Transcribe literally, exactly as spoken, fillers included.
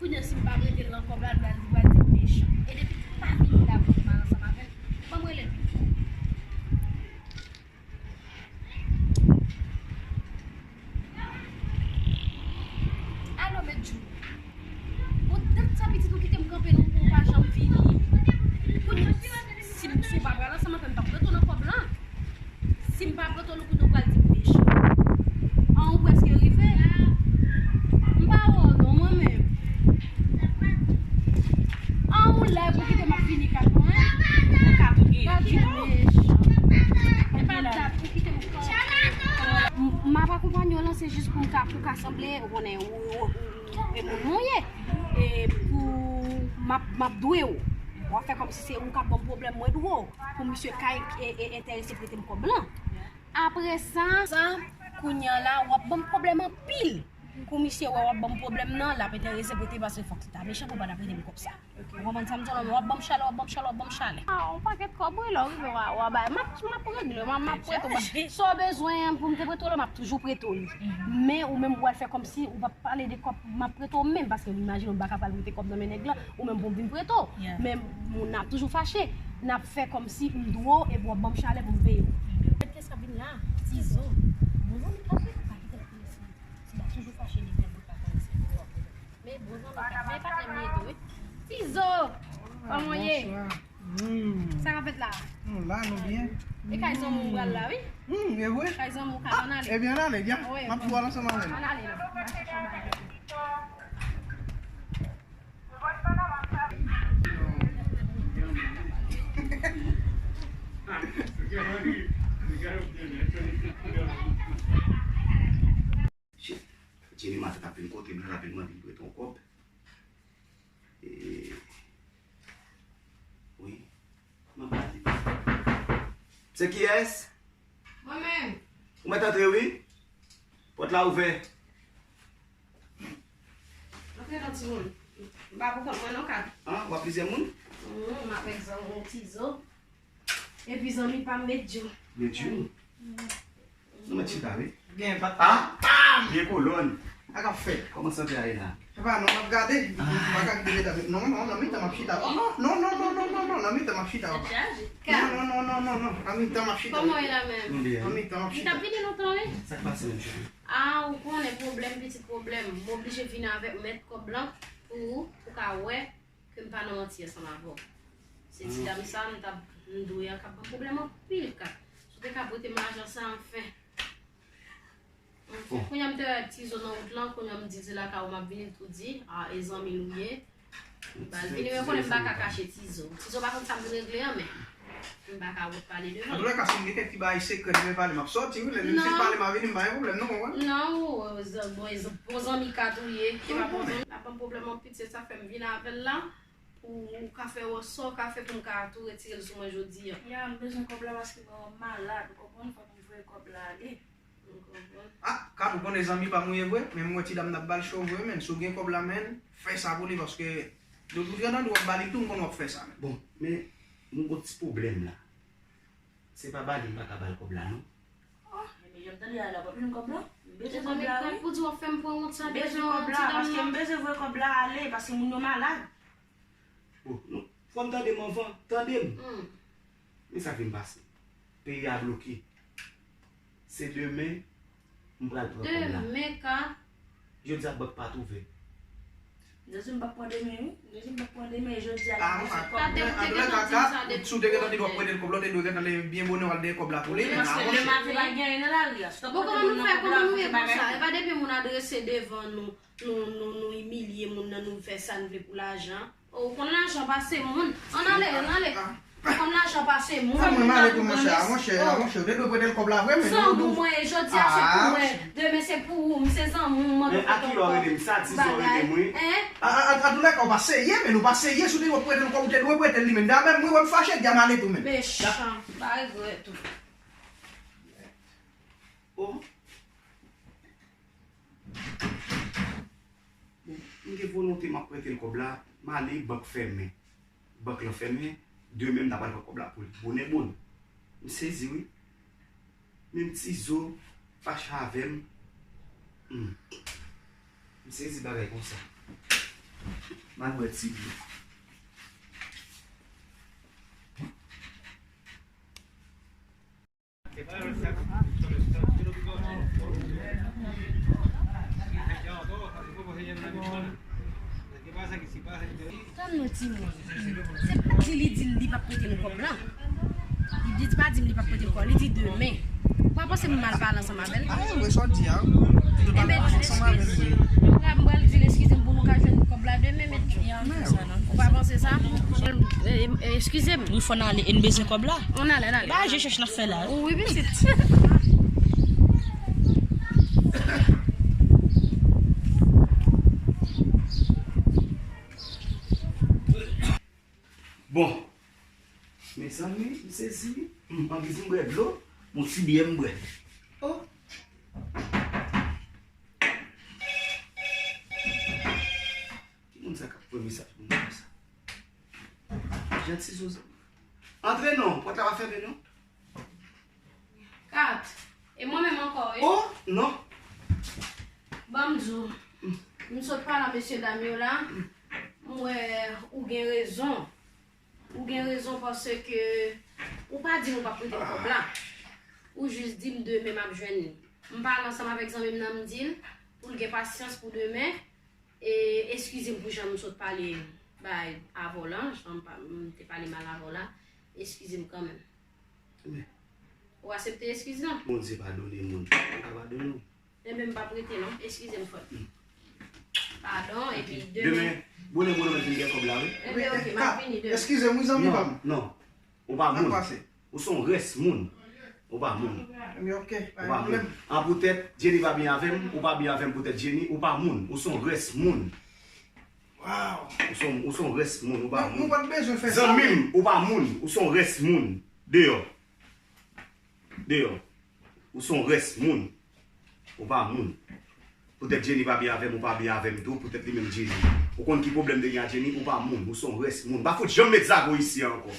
Kounye a, si m pa prete l nan kòb la, l pral di, pral di m mechan. E depi m pa vini la pou m al ansanm avè l, ban m rele l pito. Alo, Medjou. Bon, dat sa pitit ou kite m kanpe nan pon, ou pa janm vini. Kounye a, si, si w pa pral ansanm avè m, m p ap prete w nan kòb lan. Si m pa prete w, kounye a w pral di m mechan. An, ou prèske rive. M pa wè w non, mwen menm. An, ou lè pou kite m ap vini kat mwen. Ou ka pral di m mechan. E pa dat pou kite m kanpe. M, m ap akonpanye w lan, se jis pou m ka, pou w ka sanble, ou konnen, ou, ou, ou, e moun mwen ye. E pou m ap, m ap dwe w. W ap fè kòmsi se ou k ap ban m pwoblèm, mwen dwe w. Pou misye ka e, e, enterese prete m kòb lan. Apre sa, sa, kounye a la, w ap ban m pwoblèm anpil. Kou misye wè w ap ban m pwoblèm nan, l ap enterese prete paske fòk li ta mechan pou l pa ta prete m kòb sa. Ou konprann sa m di w la, w ap ban m chalè, w ap ban m chalè, w ap ban m chalè. Ah, yon pakèt kòb wi, lè w rive w a, w a bay. M ap, m ap regle, m ap, m ap prete w. Sa w bezwen pou m te prete w la, m ap toujou prete w li. Men ou menm ou al fè kòmsi ou p ap pale de kòb m ap prete w menm, paske m imajine w m pa ka pral prete kòb nan men nèg lan, ou menm pou m vin prete w. Men n ap toujou fache, n ap fè kòmsi m dwe w epi w ap ban m chalè pou m peye w. Kèt, kiyès k ap vin la? Tizo. Bon, non, li pa vin, pa kite l vin isit. Tizo toujou fache, li vin, li pa konn si li wè. Men bon zanmi, men patnè m ye tou, wi. Tizo! Kòman w ye? Bonswa. Hmm. Sa k ap fèt la? Nou la, nou byen. E kay zanmi w pral la, wi. Hmm, e vre? Kay zanmi w ka, ann ale. Ebyen, ann ale, byen. Wi. M ap tou al ansanm avè l. Ann ale, non. Shit. Jenny maten t ap vin kote m la, l ap vin mande m prete yon kòb. E, wi. M ap gade. Se kiyès? Mwen menm. Ou mèt antre, wi. Pòt la ouvè. Antre non, timoun. M pa pou kont mwen non, Kat. An, w ap plizyè moun? Hm, m avèk zanmi m Tizo. Epi zanmi pa m Medjou. Medjou? Hm. Nou mèt chita, wi. Gen pa. Ah, pam! Vye kolòn. Sa k ap fèt? Kòman sante a ye la? Epa, non, m ap gade. M pa ka kite medam. Non, non, nan mitan m ap chita. Oh, non, non, non, nan mitan m ap chita, papa. Non, non, non, nan mitan m ap chita. Kòman w ye la menm? M byen. Nan mitan m ap chita. M t ap vini lontan, wi. Sa k pase menm, cheri? Ah, ou konnen pwoblèm, pitit pwoblèm. M oblije vin avèk mèt kòb lan pou ou, pou ka wè ke m pa nan manti ansanm avè w. Se ti dam sa, m t ap, m dwe a k ap ban m pwoblèm anpil, Kat. Si w te ka prete m lajan sa, anfen. Anfen, kounye a m te wè Tizo nan wout lan, kounye a m di se lakay ou m ap vini, l tou di, ah, e zanmi l ou ye. Ba l vini, men konnen m pa ka kache Tizo. Tizo pa konn sa m vin regle an, men m pa ka wont pale devan l. Antouka, si m gen kèk ti bagay sekrè m vle pale, m ap sòti, wi. Lè menm si l pale, m a vini, m pa gen pwoblèm, non, konprann? Non, ou, zan-, bon, zan-, bon zanmi Kat ou ye, e pa bon zanmi. L ap ban m pwoblèm anpil, se sa fè m vin avè l la, pou ou ka fè wè sa w ka fè pou m ka tou retire l sou mwen jodi a. Ya, m bezwen kòb la paske mwen malad, ou konprann, fòk m voye kòb la ale. Ah, Kat, ou konnen zanmi pa m ou ye vre, men m wè ti dam nan ap ba l cho vre, men si w gen kòb la, men, fè sa pou li, paske lòt bout jan tande w ap ba li tou, m konnen w ap fè sa, men. Bon, men, nou gon ti pwoblèm la. Se pa ba li m pa ka ba l kòb la, non. Oh, ebyen, jan m tande a la, w ap jwenn kòb la? M bezwen kòb la, wi. Pou di w ap fè m pran wont sa devan ti dam nan. M bezwen kòb la, paske m bezwen voye kòb la ale, paske moun yo malad. Bon, non, fò n tande m anvan, tande m. Men sa k vin pase. Peyi a bloke. Se demen, m pral pran kòb la. Demen, Kat? Jodi a bank pa t ouvè. Jezi, m p ap pran demen, wi. Jezi, m p ap pran demen, jodi a, m bezwen kòb la. Antouka, Kat, si w te gentan di w ap prete l kòb la, w te dwe gentan leve byen bonè, w al dèyè kòb la pou li, men avanse. Paske demen a te pa gen anyen nan lari a. Bon, kòman nou fè, kòman nou ye konsa? E pa depi moun adrese devan nou, nou, nou, nou imilye moun nan, nou fè sa n vle pou lajan. Ou konn lajan pase moun. Ann ale, ann ale. Ou konn lajan pase moun. Sa mwen m ale tou, monchè, monchè, monchè, ou te dwe prete l kòb la vre, men. Zanmi w mwen ye, jodi a se pou mwen, demen se pou ou, m se zanmi w, m mande w prete yon kòb. Men a kilè w rele m sa, Tizo rele m, wi. Hein? A, a, a, antoulèka, ou pa serye, men ou pa serye, si w te dwe prete l kòb, ou te dwe prete l li menm. Dayè menm mwen, mwen m fache, di a m ale tou menm. Mechan, pa regrèt ou. Oh. Bon, m gen volonte m ap prete l kòb la, m ale, bank fèmen. Bank lan fèmen, demen m ta pral pran kòb la pou li. Bonè bonè. M sezi, wi. Menm Tizo fache avè m. Hmm. M sezi bagay konsa. Al bwè ti dlo. Tann non timoun. Se pa di li di li p ap prete m kòb la. Li di pa di m li p ap prete m kòb, li di demen. Ou pa panse m mal pale ansanm avè l? Ah, mwen sa w di a. Enben, ansanm avè l. M pral, m pral di l eskize m pou nou ka jwenn kòb la demen, mèt Djo. Ou pa panse sa? Eh, eh, eskize m. Nou fò n ale, e n bezwen kòb la. Ann ale, ann ale. Ba, je chèch n ap fè la. Wi, pitit. Bon, mezanmi, m sezi, m anvi di m bwè dlo, m on ti byè m bwè. Oh! Ki moun sa k ap voye mesaj pou mwen konsa? Jan ti zozo. Antre non, pòt la pa fèmen non. Kat. E mwen menm ankò, wi. Oh, non. Ban m di w. M sot pale a mesye dam yo la. M wè ou gen rezon. Ou gen rezon paske ou pa di m ou p ap prete m kòb la. Ou jis di m demen m ap jwenn li. M pale ansanm avèk zanmi m nan, m di l pou l gen pasyans pou demen. E eskize m pou jan m sot pale bay avè w la, jan m pa, m te pale mal avè w la. Eskize m kanmenm. Men. Ou aksepte eskiz lan? Bondye padone moun. Ou ka padone w. Enben, m p ap rete non. Eskize m, frè m. Padon, epi demen. Demen, bonè, bonè, mwen vin gen kòb la, wi. Enben, oke, m ap vini demen. Eskize m, wi, zanmi pa m. Non, non. Ou pa moun. Ou se yon rès moun. Ou pa moun. Enben, oke, pa gen pwoblèm. An poutèt Jenny pa byen avè m, ou pa byen avè m poutèt Jenny, ou pa moun. Ou se yon rès moun. Wow. Ou se yon, ou se yon rès moun, ou pa moun. Nou pa t bezwen fè sa. Zanmi m, ou pa moun. Ou se yon rès moun. Deyò. Deyò. Ou se yon rès moun. Ou pa moun. Poutèt Jenny pa byen avè m, ou pa byen avè m tou, poutèt li menm Jenny. Ou konn ki pwoblèm te gen ak Jenny? Ou pa moun, ou se yon rès moun. Pa fout janm met zago isi a ankò.